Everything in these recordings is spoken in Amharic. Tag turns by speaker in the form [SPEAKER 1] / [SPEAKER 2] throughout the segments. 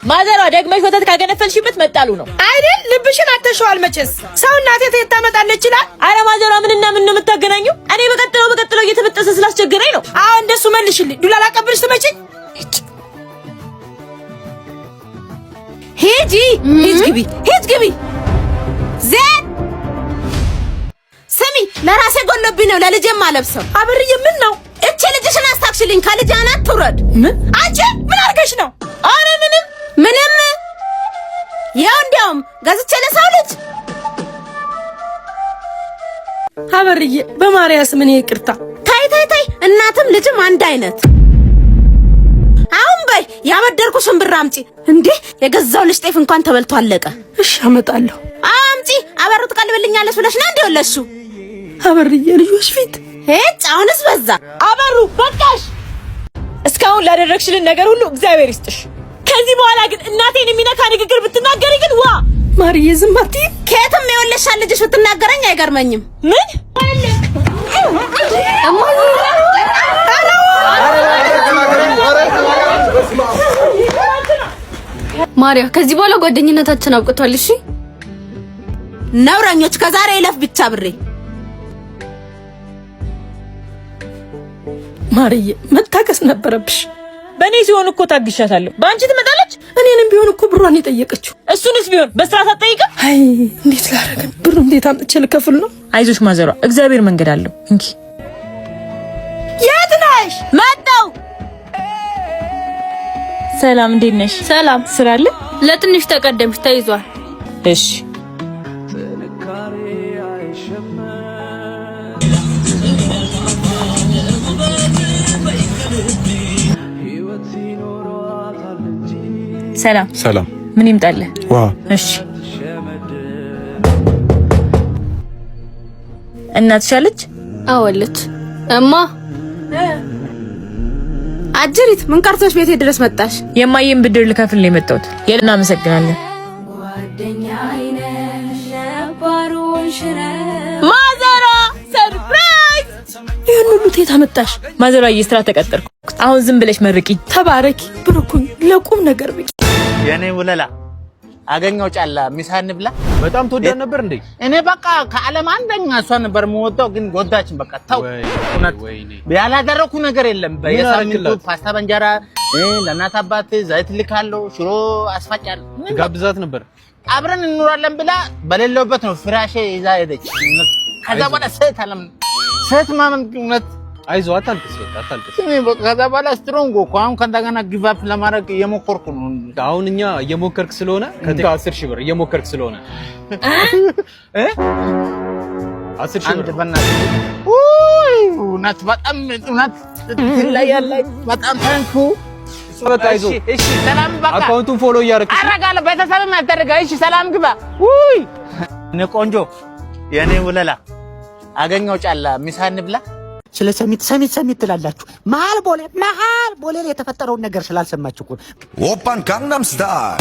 [SPEAKER 1] ማዘሯ፣ ደግመሽ ወተት ካገነፈልሽበት መጣሉ ነው።
[SPEAKER 2] አይደል? ልብሽን አተሸዋል። መቼስ ሰው እናቴ የት ታመጣለች ይላል።
[SPEAKER 1] አረ ማዘሯ፣ ምንና ምን ነው የምታገናኘው? እኔ በቀጥለው በቀጥለው እየተበጠሰ ስላስቸገረኝ ነው።
[SPEAKER 2] አዎ፣ እንደሱ መልሽልኝ። ዱላ ላቀብልሽ ትመጪኝ?
[SPEAKER 3] ሂጂ፣ ሂጅ፣ ግቢ፣ ሂጅ፣ ግቢ። ዜድ፣ ስሚ፣ ለራሴ ጎሎብኝ ነው ለልጄም አለብሰው።
[SPEAKER 2] አበርዬ፣ ምን ነው?
[SPEAKER 3] እቺ ልጅሽን አስታክሽልኝ፣ ከልጅ አናት ትውረድ።
[SPEAKER 2] ምን? አንቺ ምን አድርገሽ ነው?
[SPEAKER 1] አረ ምንም።
[SPEAKER 3] ምንም። ይኸው እንዲያውም ገዝቼ ለሰው ልጅ።
[SPEAKER 2] አበርዬ፣ በማርያስ ምን ይቅርታ።
[SPEAKER 3] ታይ ታይ ታይ፣ እናትም ልጅም አንድ አይነት። አሁን በይ ያበደርኩሽን ብር አምጪ። እንዴ፣ የገዛው ልጅ ጤፍ እንኳን ተበልቶ አለቀ።
[SPEAKER 2] እሺ፣ አመጣለሁ።
[SPEAKER 3] አምጪ። አበሩ ትቀልብልኛለች ብለሽ ነው እንዴ ወለድሽው?
[SPEAKER 2] አበርዬ፣ ልጆች ፊት።
[SPEAKER 3] ሄጭ፣ አሁንስ በዛ።
[SPEAKER 1] አበሩ፣ በቃሽ። እስካሁን ላደረግሽልን ነገር ሁሉ እግዚአብሔር ይስጥሽ። ከዚህ በኋላ ግን እናቴን የሚነካ ንግግር ብትናገሪ ግን ዋ!
[SPEAKER 2] ማርዬ፣ ዝም አትይም።
[SPEAKER 3] ከየትም የወለድሻት ልጅሽ ብትናገረኝ አይገርመኝም።
[SPEAKER 1] ምን?
[SPEAKER 4] ማሪያ፣ ከዚህ በኋላ ጓደኝነታችን አብቅቷል። እሺ?
[SPEAKER 3] ነውረኞች፣ ከዛሬ ይለፍ ብቻ ብሬ።
[SPEAKER 2] ማርዬ፣ መታገስ ነበረብሽ።
[SPEAKER 1] በእኔ ሲሆን እኮ ታግሻታለሁ። በአንቺ ትመጣለች።
[SPEAKER 2] እኔንም ቢሆን እኮ ብሯን የጠየቀችው።
[SPEAKER 1] እሱንስ ቢሆን በስርዓት አትጠይቅም።
[SPEAKER 2] አይ፣ እንዴት ላደርግ? ብሩ እንዴት አምጥቼ ልከፍል ነው?
[SPEAKER 1] አይዞሽ ማዘሯ፣ እግዚአብሔር መንገድ አለው። እንኪ።
[SPEAKER 2] የት ነሽ?
[SPEAKER 3] መጣው።
[SPEAKER 1] ሰላም፣ እንዴት ነሽ?
[SPEAKER 4] ሰላም።
[SPEAKER 1] ስራ አለ?
[SPEAKER 4] ለትንሽ ተቀደምሽ፣ ተይዟል።
[SPEAKER 1] እሺ። ሰላም።
[SPEAKER 5] ሰላም።
[SPEAKER 1] ምን ይምጣልህ?
[SPEAKER 5] ውሃ።
[SPEAKER 1] እሺ። እናትሽ አለች?
[SPEAKER 4] አዎ አለች። እማ።
[SPEAKER 3] አጅሪት፣ ምን ቀርቶሽ ቤቴ ድረስ መጣሽ?
[SPEAKER 1] የማየን ብድር ልከፍል ነው የመጣሁት። እናመሰግናለን። ማዘሯ፣ surprise!
[SPEAKER 2] ይህን ሁሉ የት አመጣሽ?
[SPEAKER 1] ማዘሯ፣ ስራ ተቀጠርኩ። አሁን ዝም ብለሽ መርቂኝ።
[SPEAKER 2] ተባረኪ፣ ብሩኩኝ፣ ለቁም ነገር ብቂ።
[SPEAKER 6] የኔ ውለላ፣ አገኘው ጫላ፣ ምሳ እንብላ።
[SPEAKER 7] በጣም ትወዳት ነበር እንዴ?
[SPEAKER 6] እኔ በቃ ከዓለም አንደኛ እሷ ነበር የምወደው፣ ግን ጎዳችን። በቃ ተው። እውነት
[SPEAKER 7] ወይኔ።
[SPEAKER 6] ያላደረኩ ነገር የለም። በየሳምንቱ
[SPEAKER 7] አደረክላት?
[SPEAKER 6] ፓስታ በእንጀራ፣ ለእናት አባት ዘይት ልካለሁ፣ ሽሮ አስፈጫለሁ። ምን
[SPEAKER 7] ጋብዛት ነበር።
[SPEAKER 6] አብረን እንኖራለን ብላ በሌለውበት ነው ፍራሼ ይዛ ሄደች። እውነት ከዛ በኋላ ሴት አለም ሴት ማመን እውነት።
[SPEAKER 7] አይዞህ፣ አታልቅስ፣ በቃ አታልቅስ።
[SPEAKER 6] ስሚ፣ በቃ ከዛ በኋላ strong እኮ አሁን ከእንደገና give up ለማድረግ እየሞከርኩ ነው።
[SPEAKER 7] አሁን እኛ እየሞከርክ ስለሆነ 10,000 ብር እየሞከርክ ስለሆነ 10,000
[SPEAKER 6] አንድ
[SPEAKER 7] ብር።
[SPEAKER 6] በእናትህ፣ ውይ፣ እውነት በጣም እውነት ትለያለህ። በጣም thank you።
[SPEAKER 7] በቃ አይዞህ።
[SPEAKER 6] እሺ፣ ሰላም በቃ።
[SPEAKER 7] Account ኡን follow እያደረክ
[SPEAKER 6] አረጋለሁ። ቤተሰብም ያደረገ። እሺ፣ ሰላም ግባ። ውይ፣ እኔ ቆንጆ፣ የኔ ውለላ፣ አገኘው ጫላ፣ ምሳ እንብላ።
[SPEAKER 8] ስለ ሰሚት ሰሚት ሰሚት ትላላችሁ። መሀል ቦሌ፣ መሀል ቦሌ ላይ የተፈጠረውን ነገር ስላልሰማችሁ እኮ ነው።
[SPEAKER 9] 오빤 강남스타일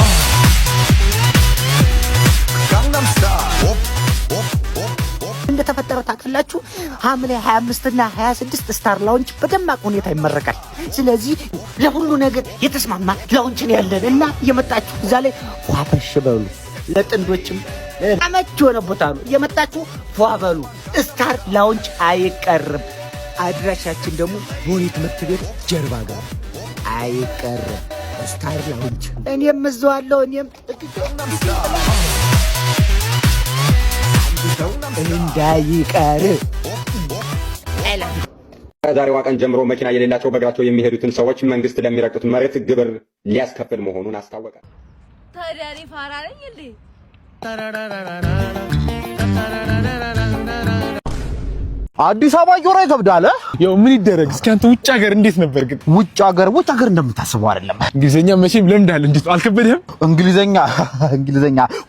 [SPEAKER 9] 강남스타일
[SPEAKER 8] እንደተፈጠረ ታውቃላችሁ። ሐምሌ 25 እና 26 ስታር ላውንች በደማቅ ሁኔታ ይመረቃል። ስለዚህ ለሁሉ ነገር የተስማማ lounge ነው ያለን እና እየመጣችሁ እዛ ላይ ፏፈሽ በሉ። ለጥንዶችም አመች የሆነ ቦታ ነው። እየመጣችሁ ፏ በሉ። ስታር ላውንች አይቀርም። አድራሻችን ደግሞ ቦሌ ትምህርት ቤት ጀርባ ጋር አይቀርም። ስታር ላውንች እኔም እዛው አለሁ። እኔም እንዳይቀር።
[SPEAKER 10] ከዛሬዋ ቀን ጀምሮ መኪና የሌላቸው በእግራቸው የሚሄዱትን ሰዎች መንግስት ለሚረግጡት መሬት ግብር ሊያስከፍል መሆኑን አስታወቀ።
[SPEAKER 4] ታዲያ እኔ ፋራ ነኝ እንዴ?
[SPEAKER 11] አዲስ አበባ እየወራ ይከብዳል።
[SPEAKER 12] ያው ምን ይደረግ። እስኪ አንተ ውጭ ሀገር እንዴት ነበር ግን?
[SPEAKER 11] ውጭ ሀገር እንደምታስበው አይደለም።
[SPEAKER 12] እንግሊዘኛ መቼም ለምዳል። እንዴት አልከበደህም?
[SPEAKER 11] እንግሊዘኛ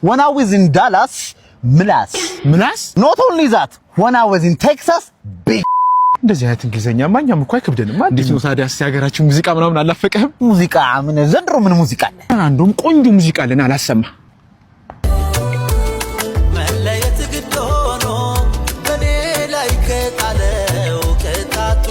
[SPEAKER 11] when I was in Dallas ምላስ።
[SPEAKER 12] ምላስ።
[SPEAKER 11] Not only that, when I was in Texas big።
[SPEAKER 12] እንደዚህ አይነት እንግሊዘኛ ማኛም እኮ አይከብደንም። እንዴት ነው ታዲያስ የሀገራችን ሙዚቃ ምናምን አላፈቀህም?
[SPEAKER 11] ሙዚቃ ምን፣ ዘንድሮ ምን ሙዚቃ አለ?
[SPEAKER 12] አንዱም ቆንጆ ሙዚቃ አለን፣ አላሰማ።
[SPEAKER 13] መለየት ግድ ሆኖ በኔ ላይ ከጣለው ቅጣቱ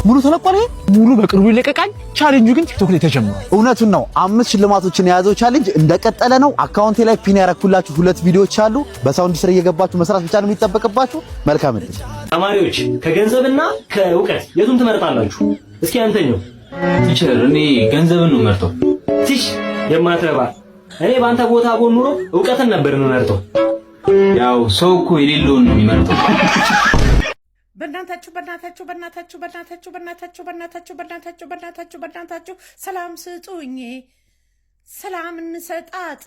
[SPEAKER 11] ሙሉ ተለቋል። ይሄ
[SPEAKER 12] ሙሉ በቅርቡ ይለቀቃል። ቻሌንጁ ግን ቲክቶክ ላይ ተጀምሯል።
[SPEAKER 11] እውነቱን ነው። አምስት ሽልማቶችን የያዘው challenge እንደቀጠለ ነው። Account ኤ ላይ pin ያረኩላችሁ ሁለት ቪዲዮዎች አሉ። በ sound ስር እየገባችሁ መስራት ብቻ ነው የሚጠበቅባችሁ። መልካም እድል።
[SPEAKER 5] ተማሪዎች፣ ከገንዘብና ከእውቀት የቱን ትመርጣላችሁ? እስኪ አንተኛው።
[SPEAKER 7] Teacher፣ እኔ ገንዘብን ነው የምመርጠው።
[SPEAKER 5] ቲሽ የማትረባ፣ እኔ በአንተ ቦታ ብሆን ኑሮ እውቀትን ነበር የምመርጠው።
[SPEAKER 7] ያው ሰው እኮ የሌለውን ነው የሚመርጠው።
[SPEAKER 2] በእናታችሁ፣ በእናታችሁ፣ በእናታችሁ፣ በእናታችሁ፣ በእናታችሁ፣ በእናታችሁ፣ በእናታችሁ፣ በእናታችሁ፣ በእናታችሁ ሰላም ስጡኝ፣ ሰላም እንሰጣጥ።